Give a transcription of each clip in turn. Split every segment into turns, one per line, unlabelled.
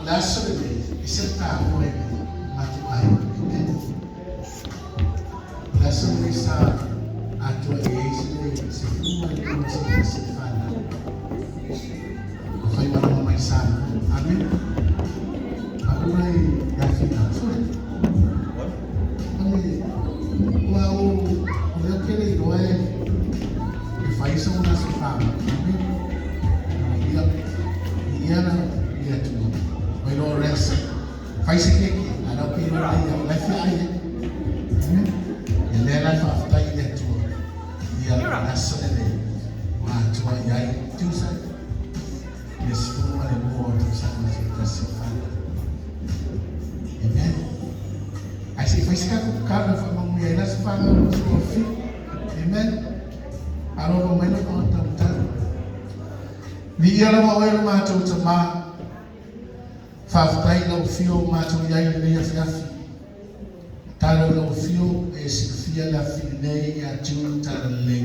O le aso lenei, e se taua i le matou aiga. Amen. O le aso lenei sa atoa i ai se 12 se tasi le fanau. Ua fai malaga mai Samoa. Amen. Aua i afina. Sole. Ale, ua o, o lea kele i loa e, e fai sa ona se fanau. Amen. Ia, ia na, ia tu. Mai loa rest. Fai se keke, a lau ke loa ia, lai fia ai e. Amen. Ia lea lai faafetai i le Atua. Ia, le aso lenei, ua atoa i ai tusa le 12 o tausaga ma se tasi o fanau. Amen. Ai se i fai se tatou tatalo e faamanuia ai la se fanau ma se afio. Amen. Alofa mai lau tagata taumatala. Viia lava oe lo matou Tamā. Faafetai i lau afio ua matou i ai i lenei afiafi. Tatalo i lau afio e silafia le afi lenei ia June Talalelei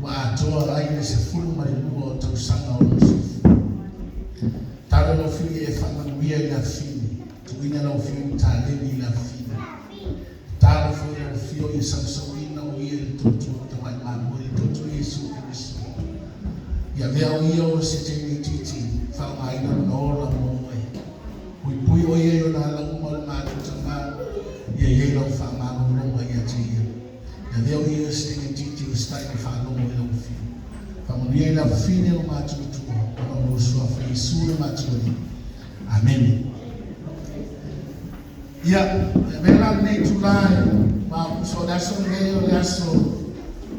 ua atoa ai le 12 o tausaga o lou soifua. Tatalo i lau afio ia e faamanuia i le afifine, tuuina lau afio i Mataleni i le afifine. Tatalo foi i lau afio ia sausauina o ia i le toto tamai mamoe i le toto Iesu Keriso. Ia avea o ia o se teine itiiti faaaogaina lona ola mo oe. Puipui o ia i ona ala uma o le matou Tama, ia i ai lau faamalologa ia te ia. Ia avea o ia o se teine itiiti o se taimi faalogo i lau afio. Faamanuia i le afafine o matou Atua, ona o lou Suafa Iesu le matou Alii. Amene. Ia, e avea la lenei itulā e maopusa o le aso lenei o le aso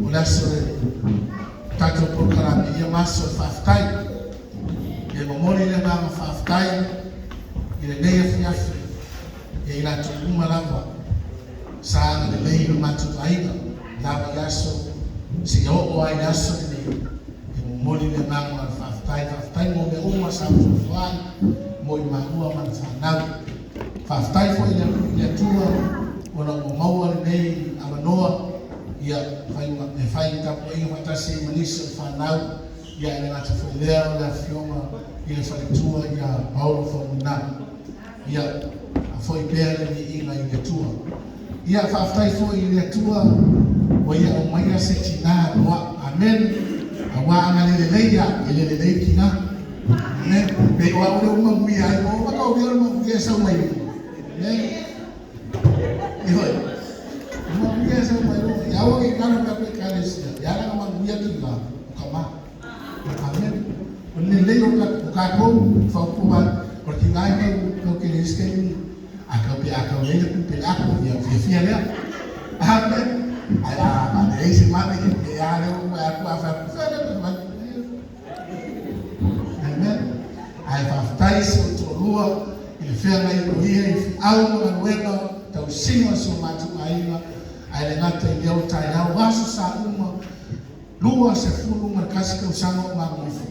o le aso e tatou polokalame ia ma aso e faafetai. E momoli le agaga faafetai i lenei afiafi ia i latou uma lava sa agalelei i lo matou aiga lava i aso seia oo ai le aso lenei. E momoli le agaga o le faafetai, faafetai mo mea uma sa fuafuaina mo i maua ma le fanau. Faafetai foi i le Atua ona ua maua lenei avanoa ia e fai tapuaiga faatasi ai ma nisi o le fanau, ia e le gata foi i lea o le Afioga i le Faletua ia Paolo Faumuina. Ia foi pea le viiga i le Atua. Ia faafetai foi i le Atua ua ia aumaia se tina noa. Amen. Aua a na le lelei ia, e le lelei tina. Amen. Pei o au lea ua manuia ai, ua uma tau le manuia e sau mai luma. Amen. Ioe. Manuia e sau mai luma. Ia aua ne i galo tatou Ekalesia, e ala ona manuia tina, o ka ma. Amen. O le lelei o tatou fautua, o le tina e tau tele ai se taimi, a tau pe a tau i ai le tupe le ato, ia fiafia lea. Amen. Ae a leai se mame, ia pe a lea ua atu a fai atu, fea lea pe fai. Amen. Ae faafetai si ou toalua i le feagai o ia i feau ma galuega tausiga o si o matou aiga, ae le gata i lea o taeao aso sa uma 21 tausaga o magoifo,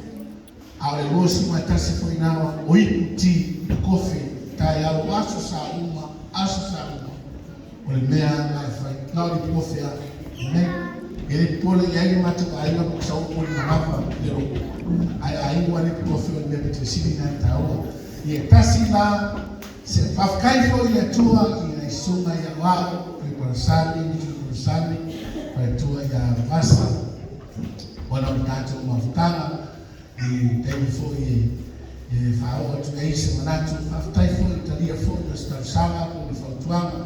a o le 21 foi na o ipu ti i kofe taeao aso sa uma aso sa uma. O le mea lena e fai, na o le kofe lava. Amen. E le popole i ai le matou aiga po o sau o le manava le loto. Ae a iu lava le kofe o le mea pito sili lena e taua. Ia tasi la se faafetai foi i le Atua i nai susuga ia Loau, Tuipalasami, Tuipalasami, Faletua ia Vasa, ona o le tatou mafutaga i taimi foi e faaoo atu ai se manatu. Faafetai foi i talia foi o se talosaga po o ni fautuaga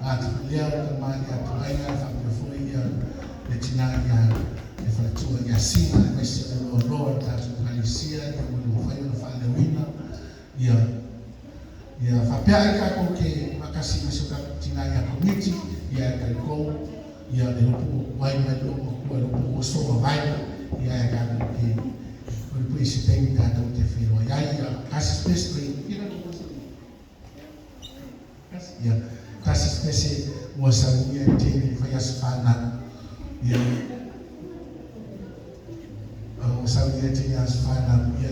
na atu i lea o le tama ia Tuaiga faapea foi ia le tina ia le faletua ia Sina aemaise o le loaloa o le tatou Ekalesia ia ua le mafai ona faaleoina ia ia faapea ai tatou te faatasi ma si o tatou tina ia Komiti ia e talitonu ia le lopo mai mai lou matua lopo oso mavae ia e tatou te pui se taimi tatou te feiloai ai ia tasi spesi mai kira ia tasi spesi ua saunia e tele fai aso fanau ia ua saunia e tele aso fanau ia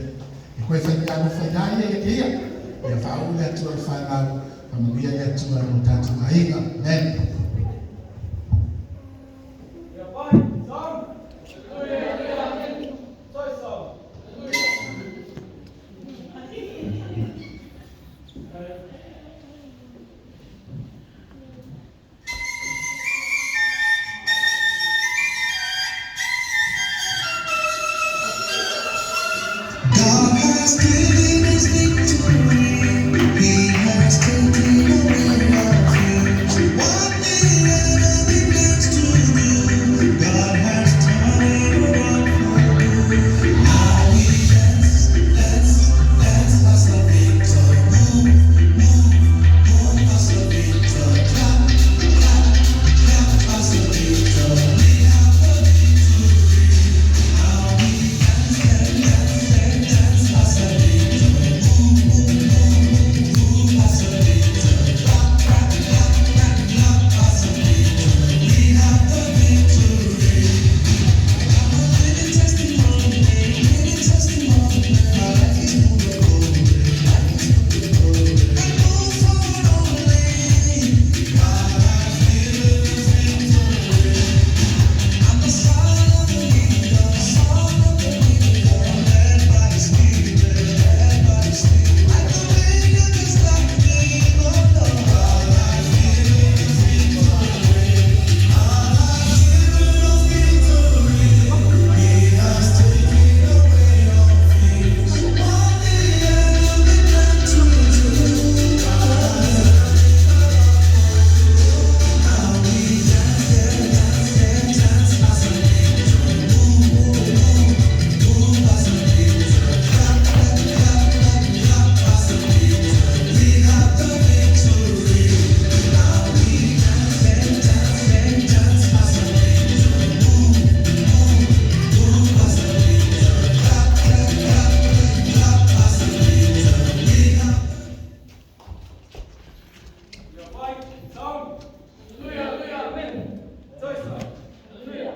e koe fai mea alofa ia ia ia te ia ia faauu le Atua i le fanau faamanuia le Atua mo tatou aiga. Amen. has given us victory. He has taken away our fears. What the enemy plans to do, God has turned it around for good. Now we dance, dance, dance as the victor. Move, move, move as the victor. Clap, clap, clap as the victor. We have the victory. Now we dance, dance, dance, dance as the victor. Move, move, move, move as the victor. Clap, clap, clap, clap, clap as the victor. We have the victory. I'm a living testimony, living testimony. My life is full of glory, life is full of glory. I move forward only. God has given us victory. I'm the son of the leader, son of the leader, led by the Spirit, led by the Spirit. Like the wind of his lightning, oh Lord. God has given us victory. God has given us victory. He has taken away our fears. What the enemy meant to do, God has turned it around. Now we dance, dance, dance, dance as a victor. Move, move, move, move as a victor. Clap, clap, clap, clap, clap as a victor. We have the victory. Now we dance, dance, dance, dance as a victor. Move, move, move as a victor. Clap, clap, clap, clap, clap as a victor. We have.
Your fight, sound. Hallelujah, hallelujah, amen. Toisa. Hallelujah.